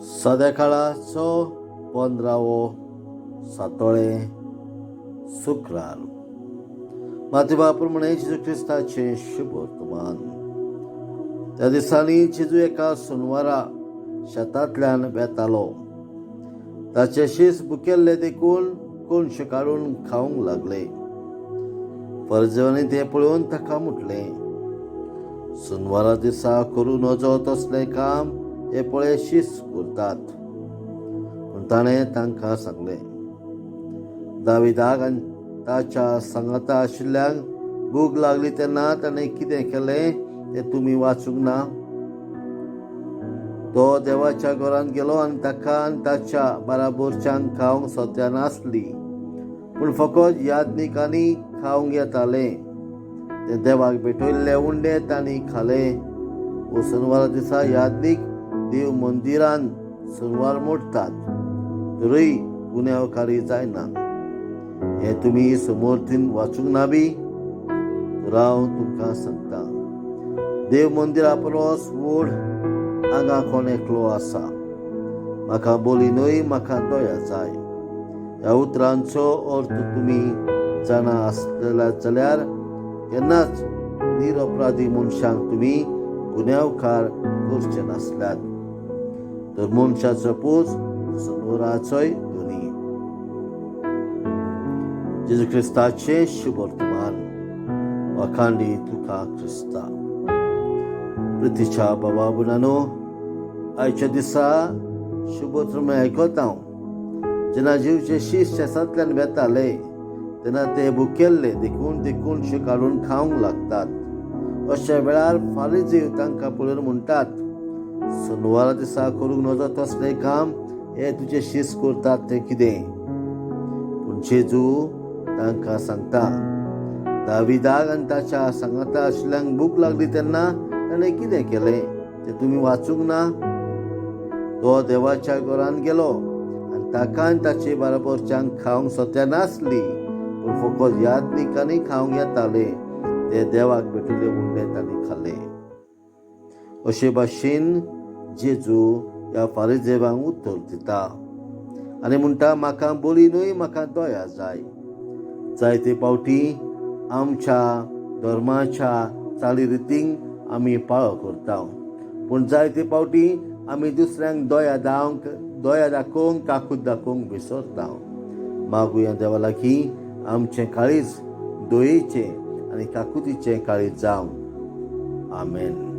सदाकाळाचो 15वो सातोळें, शुक्रार. मातेवा प्रमाणे जेजू क्रिस्ताचें शुभवर्तमान. त्या दिसांनी जेजू एका सुनवारा शेतांतल्यान वेतालो. ताचे शीस भुकेल्ले देखून कोनशे काडून खावंक लागले. फरिजेवांनी तें पळोवन ताका म्हटलें, "सुनवारा दिसा करूं नजो तसलें काम हे पळय शीस करतात." पूण ताणें तांकां सांगलें, "दाविदाक आनी ताच्या सांगाता आशिल्ल्यांक भूक लागली तेन्ना ताणें कितें केलें तें तुमी वाचूंक ना? तो देवाच्या घरांत गेलो आनी ताका आनी ताच्या बराबरच्यांक खावंक सत्या नासली, पूण फकत याज्ञिकांनी खावंक येतालें. ते देवाक भेटयल्ले उंडे तांणी खाले. वो सुनवारा दिसा याज्ञीक देव मंदिरान सुनवार मोडटात, तरूय गुन्यांवकारी जायना. हें तुमी समर्थीन वाचूंक ना बी? तर हांव तुमकां सांगता, देव मंदिरा परस व्हड हांगा कोण एकलो आसा. म्हाका बोली न्हय, म्हाका दया जाय ह्या उतरांचो अर्थ तुमी जाणा आसलेला जाल्यार केन्नाच निरपराधी मनशांक तुमी गुन्यांवकार करचे नासल्यात. तर मनशाचो पूत सुनवाराचोय धनी." जेजू क्रिस्ताचें शुभवर्तमान. वाखांडी तुका क्रिस्ता. प्रितीच्या बाबा भयणांनो, आयच्या दिसा शुभवर्तमान आयकता हांव. जेन्ना जेजूचे शीस शेतांतल्यान वेताले तेन्ना ते भुकेल्ले देखून ते कोनशे काडून खावंक लागतात. अशा वेळार फारिजेव तांकां पळोवन म्हणटात, "सुनवारा दिसा करूंक नजो तसलें काम हे तुजे शीस करतात तें कितें?" पूण जेजू तांकां सांगता, दाविदाक आनी ताच्या सांगाता आशिल्ल्यांक भूक लागली तेन्ना ताणें कितें केलें तें तुमी वाचूंक ना? तो देवाच्या घरांत गेलो आनी ताका आनी ताचे बराबरच्यांक खावंक सत्या नासली, पूण फकत याज्ञिकांनी खावंक येताले ते देवाक भेटयल्ले उंडे तांणी खाले. अशे भाशेन जेजू ह्या फारिजेवांक उत्तर दिता आनी म्हणटा, "म्हाका बोली न्हय, म्हाका दया जाय." जायते फावटी आमच्या धर्माच्या चालिरितींक आमी पाळो करता, पूण जायते फावटी आमी दुसऱ्यांक दया दावंक, दया दाखोवंक, काकूत दाखोवंक विसरता. मागुया देवा लागीं, आमचें काळीज दयेचें आनी काकुतीचें काळीज जावं. आमेन.